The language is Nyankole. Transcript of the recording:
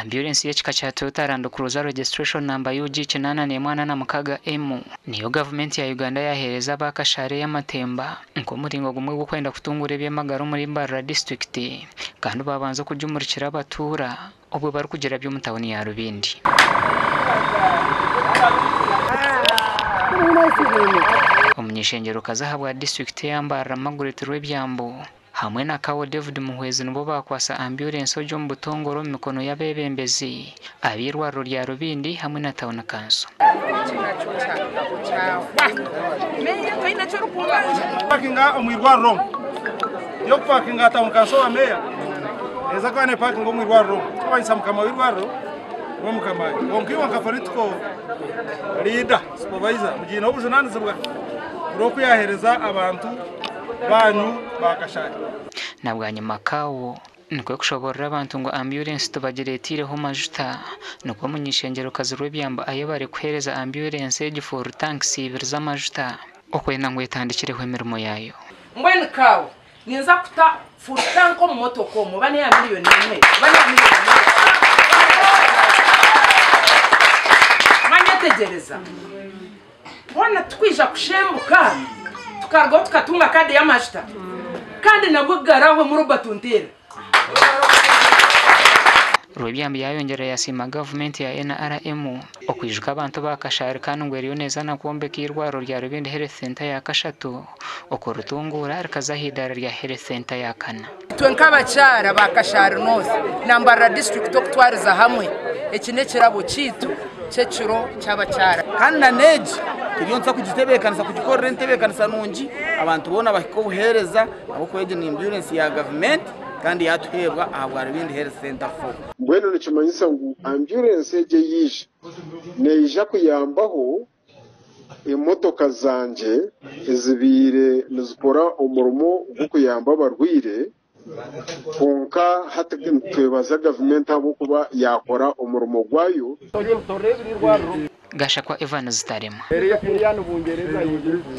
Ambyurensi y'ekika kya Toyota Land Cruiser Registration Number UG 8146 M niyo gavumenti ya Uganda yaheereza aba Kashari ey'amatemba nk'omuringo gumwe gw'okwenda kutunguura eby'amagara omuri Mbarara disiturikiti kandi babanza okugimurikira abatuura obwo barikugirabya omu tauni ya Rubindi. Omuny'eishengyerokazi ahabwa disiturikiti eya Mbarara Margaret Rwebyambu hamwe na Kawo David Muhwezi nibo baakwatsa ambyurensi egi omu butongore omu mikono y'abeebembezi ab'eirwariro rya Rubindi hamwe na tauni kanso. Pakinga omu irwariro omu. Y'okupakinga aha tauni kanso wa meeya neeza kuba neepakinga omu irwariro omu. Tikumanyisa mukama w'irwariro niwe mukama we. Kwonka iwe nka political leader, supervisor, mugiineho obujunaanizibwa bw'okuyaheereza abantu banyu ba Kashari. Na bwanyima Kawo nikwo kushoboorora abantu ngu ambyurensi tibagireeteireho majuta, nikwo omuny'eishengyerokazi Rwebyambu ayebare kuheereza ambyurensi egi full tanks ibiri z'amajuta okwenda ngu etandikireho emirimo yaayo. Mbwenu Kawo, ninza kuta full tank omu motoka omu oba n'eya miriyoni emwe oba n'eya miriyoni Mwanyetegyereza? Hoona tikwija kushembuka tukarugaho tukatunga kaadi y'amajuta kandi nabwo garahwemu Robert Nteera. Rwebyambi yayongyera yasiima gavumenti ya NRM okwijuka abantu ba Kashari kandi ngu eriyo neeza na kwombeka eirwariro rya Rubindi Health Centre ya kashatu okuritunguura rikaza ah'idaara rya Health Centre ya kana. Itwe nk'abakyara ba Kashari North na Mbarara disiturikiti okutwariza hamwe, eki n'ekirabo kyaitu ky'ekiro ky'abakyara. Kandi na n'egi turiyo nituza kugitebeekanisa kugikorera entebeekanisa nungi abantu boona bahike obuheereza ahabw'okuba egi ni ambyurensi ya gavumenti kandi yaatuheebwa ahabwa Rubindi Health Centre 4. Mbwenu nikimanyisa ngu ambyurensi egi eyaija neija kuyambaho Emotoka zangye ezibaire nizikora omurimo gw'okuyamba abarwaire, kwonka hati nitwebaza gavumenti ahabw'okuba yaakora omurimo gwayo. Gashakwa Evans Taremwa.